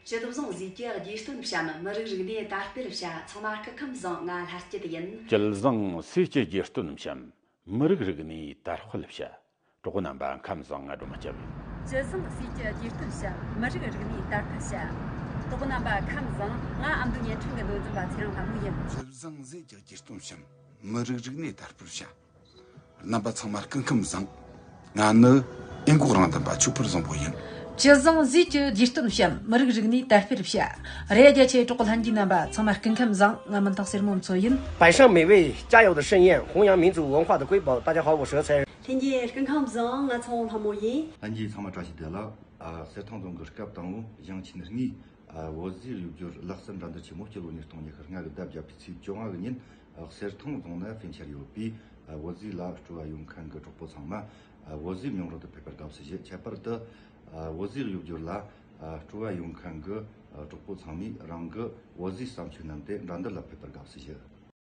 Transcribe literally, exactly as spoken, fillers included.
སྤྱི་བཟང་ཟས་ཀྱི་རྗེས་སྟོན་བཤམས། མི་རིགས་རིག་གནས་དར་སྤེལ་བྱ། ཚང་མ་སྐུ་ཁམས་བཟང་། ང་ལྷ་སྐྱིད་ཡིན། སྤྱི་བཟང་ཟས་ཀྱི་རྗེས་སྟོན་བཤམས། མི་རིགས་རིག་གནས་དར་སྤེལ་བྱ། གྲོགས་པོ་རྣམ་པ་ཁམས་བཟང་། ང་སྒྲོལ་མ་སྐྱབས་ཡིན། སྤྱི་བཟང་ཟས་ཀྱི་རྗེས་སྟོན་བཤམས། མི་རིགས་རིག་གནས་དར་སྤེལ་བྱ། གྲོགས་པོ་རྣམ་པ་ཁམས་བཟང་། ང་ཨ་མདོ་ཉིང་ཁྲི་གི་མདོ་འཛིན་པ་ཚེ་རིང་ལྷ་མོ་ཡིན། སྤྱི་བཟང་ཟས་ཀྱི་རྗེས་སྟོན་བཤམས། མི་རིགས་རིག་གནས་དར་སྤེལ་བྱ། རྣམ་པ་ཚང་མ་སྐུ་ཁམས་བཟང་། ང་ནི་ཨེ་འགོག་རང་བདེན་པ་ཆོས་འཕེལ་བཟང་པོ་ཡིན། སྤྱི་བཟང་ཟས་ཀྱི་རྗེས་སྟོན་བཤམས། མི་རིགས་རིག་གནས་དར་སྤེལ་བྱ། རེད། རྒྱ་ཆེའི་གྲོགས་པོ་ལྷན་རྒྱས་རྣམ་པ་ཚང་མ་སྐུ་ཁམས་བཟང་། ང་མུན་ཐང་སེར་མོ་མཚོ་ཡིན། 百善美味，家有的盛宴，弘扬民族文化的瑰宝。大家好，我是何才。 ལྷན་རྒྱས་སྐུ་ཁམས་བཟང་། ང་ཚོང་ལྷ་མོ་ཡིན། ལྷན་རྒྱས་ཚང་མ་བཀྲ་ཤིས་བདེ་ལེགས། ཨ། གསེར་ཐང་རྫོང་གི་སྐབས་དང་པོ་ཞིང་ཆེན་གཉིས། ཨ། བོད་ཟས་གཡོས་སྦྱོར་ལག་རྩལ་འགྲན་བསྡུར་ཆེན་མོ་སྤྱི་ལོ་ཉིས་སྟོང་ཉི་ཤུ་ལྔ་གི་ཟླ་བརྒྱད་པའི་ཚེས་བཅོ་ལྔ་གི་ཉིན། ཨ། གསེར་ཐང་རྫོང་ན་ཕེབས་འཆར་ཡོད་པའི། ཨ། བོད་ཟས་ལ་སྤྲོ་བ་ཡོད་མཁན་གྱི་གྲོགས་པོ་ཚང་མ། ཨ། བོད་ཟས་མྱོང་རོལ་དུ་ཕེབས་པར་དགའ་བསུ་ཞུ། ཁྱད་པར་དུ། ཨ། བོད་ཟས་གཡོས་སྦྱོར་ལ། ཨ། སྤྲོ་བ་ཡོད་མཁན་གྱི། ཨ། གྲོགས་པོ་ཚང་མས་རང་གི་བོད་ཟས་བསམ་སྤྱོད་བསྣམས་ཏེ་འགྲན་བསྡུར་ལ་ཕེབས་པར་དགའ་བསུ་ཞུ།